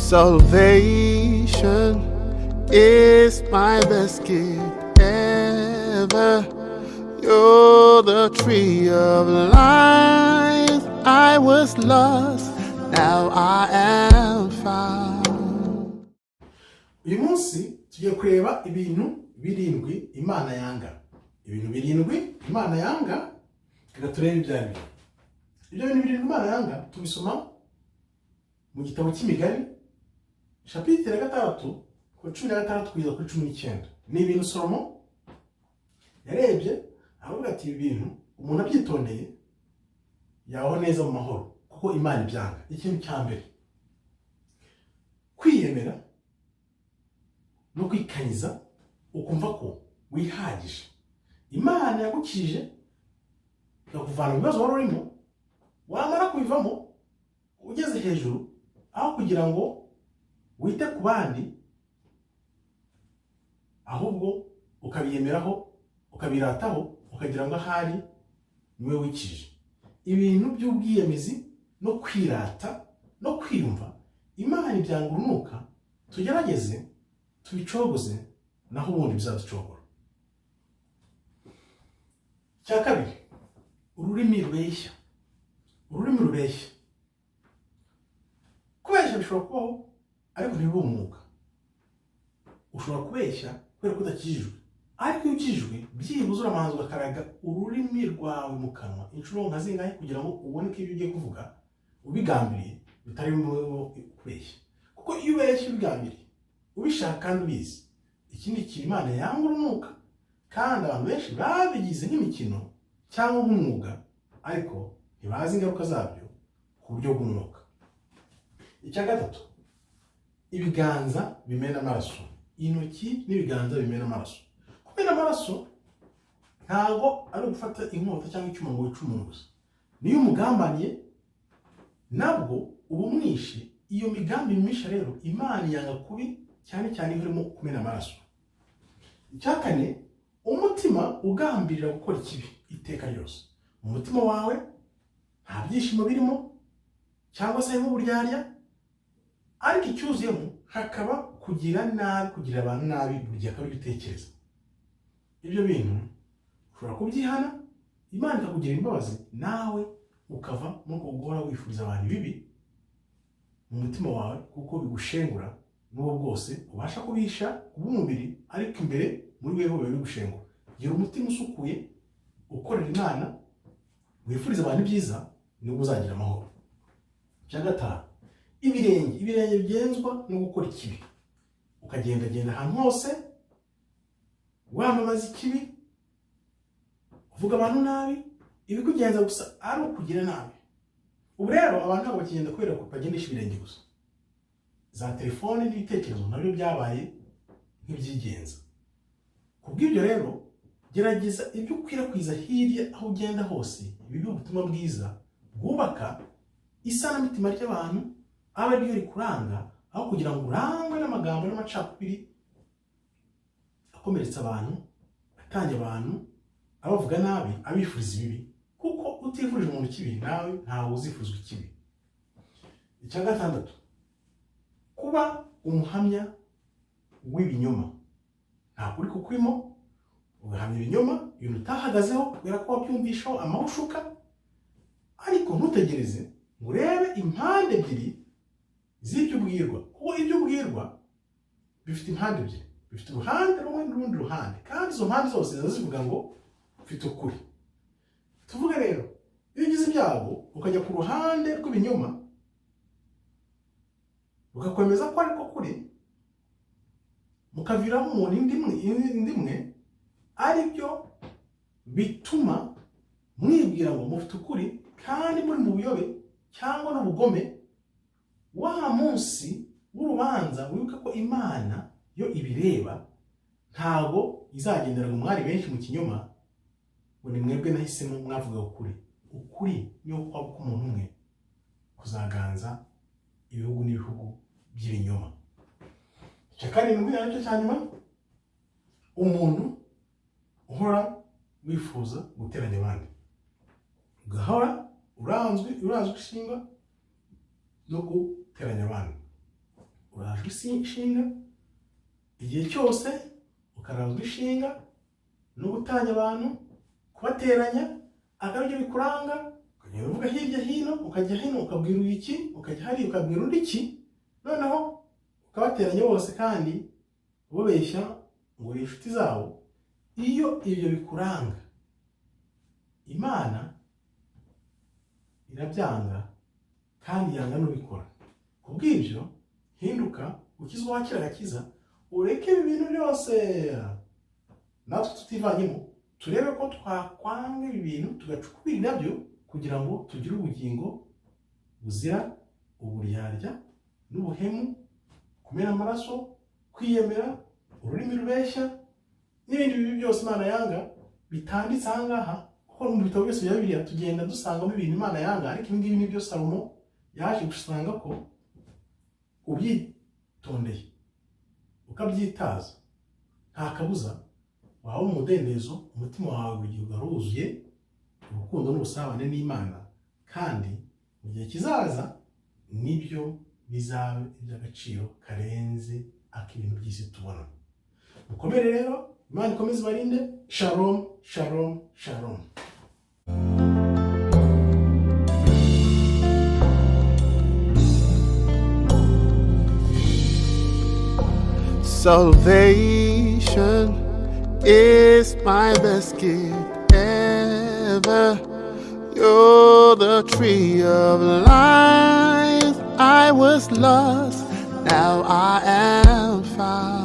Salvation is my best gift ever. You're the tree of life. I was lost, now I am found. Uyu munsi tugiye kureba ibintu birindwi Imana yanga. Ibintu birindwi Imana yanga, reka turebe ibyo ari byo. Ibyo bintu birindwi Imana yanga tubisoma mu gitabo cy'Imigani, chapitre ya 6, ku 16 kugeza kuri 19. Ni ibintu Salomo yarebye aravuga ati: "Ibi bintu umuntu abyitondeye yabaho neza mu mahoro, kuko Imana ibyanga." Ikintu cya mbere, kwiyemera no kwikanyiza, ukumva ko wihagije. Imana yagukijije ikakuvana mu bibazo wari urimo, wamara kubivamo ugeze hejuru, aho kugira ngo wite ku bandi, ahubwo ukabiyemeraho, ukabirataho, ukagira ngo ahari niwe wikije. Ibintu by'ubwiyemezi no kwirata no kwiyumva, Imana ibyanga urunuka. Tugerageze tubicogoze, naho ubundi bizaducogora. Icya kabiri, ururimi rubeshya. Ururimi rubeshya. Kubeshya bishobora kubaho, ariko ntibibe umwuga. Ushobora kubeshya kubera ko udakijijwe, ariko iyo ukijijwe byibuze uramanza ugakaraga ururimi rwawe mu kanwa inshuro nka zingahe kugira ngo ubone ko ibyo ugiye kuvuga ubigambiriye, bitarimo kubeshya. Kuko iyo ubeshya ubigambiriye, ubishaka kandi ubizi, ikindi kintu Imana yanga urunuka. Kandi abantu benshi babigize nk'imikino cyangwa nk'umwuga, ariko ntibazi ingaruka zabyo ku buryo bw'umwuka. Icya gatatu, ibiganza bimena amaraso. Intoki n'ibiganza bimena amaraso. Kumena amaraso ntabwo ari ugufata inkota cyangwa icyuma ngo wice umuntu gusa. Niyo umugambaniye nabwo uba umwishe. Iyo migambi mibisha rero Imana yanga kubi, cyane cyane iyo urimo kumena amaraso. Icya kane, umutima ugambirira gukora ikibi iteka ryose. Mu mutima wawe nta byishimo birimo cyangwa se harimo uburyarya, ariko icyuzuyemo hakaba kugira nabi, kugira abantu nabi buri gihe, akaba aribyo utekereza. Ibyo bintu ushobora kubyihana, Imana ikakugira imbabazi, nawe ukava muri uko guhora wifuriza abantu ibibi mu mutima wawe, kuko bigushengura. N'ubwo bwose ubasha kubisha kubw'umubiri, ariko imbere muri weho biba bigushengura. Gira umutima usukuye, ukorera Imana, wifuriza abantu ibyiza, nibwo uzagira amahoro. Icya gatanu, ibirenge. Ibirenge bigenzwa no gukora ikibi, ukagendagenda ahantu hose wamamaza ikibi, uvuga abantu nabi, ibikugenza gusa ari ukugira nabi. Ubu rero abantu ntabwo bakigenda kubera ko bagendesha ibirenge gusa, za telefone n'ibitekerezo nabyo byabaye nk'ibyigenza. Ku bw'ibyo rero, gerageza ibyo ukwirakwiza hirya aho ugenda hose bibe ubutumwa bwiza bwubaka isanamitima ry'abantu, aba ariryo rikuranga, aho kugira ngo urangwe n'amagambo n'amacakubiri akomeretsa abantu, atanya abantu, abavuga nabi, abifuriza ibibi. Kuko utifurije umuntu ikibi, nawe ntawe uzifuzwa ikibi. Icya gatandatu, kuba umuhamya w'ibinyoma. Nta kuri kukurimo, ugahamya ibinyoma, ibintu utahagazeho kubera ko wabyumvishaho amahushuka, ariko ntutegereze ngo urebe impande ebyiri z'ibyo ubwirwa. Kuko ibyo ubwirwa bifite impande ebyiri, bifite uruhande rumwe n'urundi ruhande, kandi izo mpande zose ziba zivuga ngo mfite ukuri. Tuvuge rero, iyo ugize ibyago ukajya ku ruhande rw'ibinyoma, rukakwemeza ko ariko kuri, mukaviraho umuntu indi imwe, indi imwe, ari byo bituma mwibwira ngo mufite ukuri kandi muri mu buyobe cyangwa n'ubugome. Wa munsi w'urubanza, wibuke ko Imana yo ibireba, ntabwo izagendera ngo mwari benshi mu kinyoma, ngo ni mwebwe nahisemo mwavuga ukuri. Ukuri niyo kwaba k'umuntu umwe kuzaganza ibihugu n'ibihugu by'ibinyoma. Icya karindwi, aricyo cya nyuma, umuntu uhora wifuza guteranya abandi, ugahora uranzwe ishinga no guteranya abandi. Urajwe ishinga igihe cyose, ukarazwa ishinga no gutanya abantu, kubateranya, akaba aribyo bikuranga. Ukagenda uvuga hirya hino, ukajya hino ukabwira uyu iki, ukajya hariya ukabwira undi iki, noneho ukabateranya bose kandi ubabeshya ngo uri inshuti zabo. Iyo ibyo bikuranga, Imana irabyanga kandi yanga n'ubikora. Kubw'ibyo, hinduka, ukizwa, wakira agakiza, ureke ibi bintu byose. Natwe tutivanyemo, turebe ko twakwanga ibi bintu, tugacukubira nabyo, kugira ngo tugire ubugingo buzira uburyarya n'ubuhemu, kumena amaraso, kwiyemera, ururimi rubeshya n'ibindi bibi byose Imana yanga bitanditse aha ngaha. Kuko mu bitabo byose bya Bibiliya tugenda dusangamo ibintu Imana yanga, ariko ibi ngibi nibyo Salomo yaje gusanga ko ubyitondeye, ukabyitaza, nta kabuza waba umudendezo, umutima wawe buri gihe ugahora wuzuye urukundo n'ubusabane n'Imana. Kandi mu gihe kizaza nibyo bizaba iby'agaciro karenze ak'ibintu by'isi tubona. Mukomere rero, Imana ikomeze ibarinde. Shalom, shalom, shalom. Salvation is my best gift ever. You're the tree of life. I was lost, now I am found.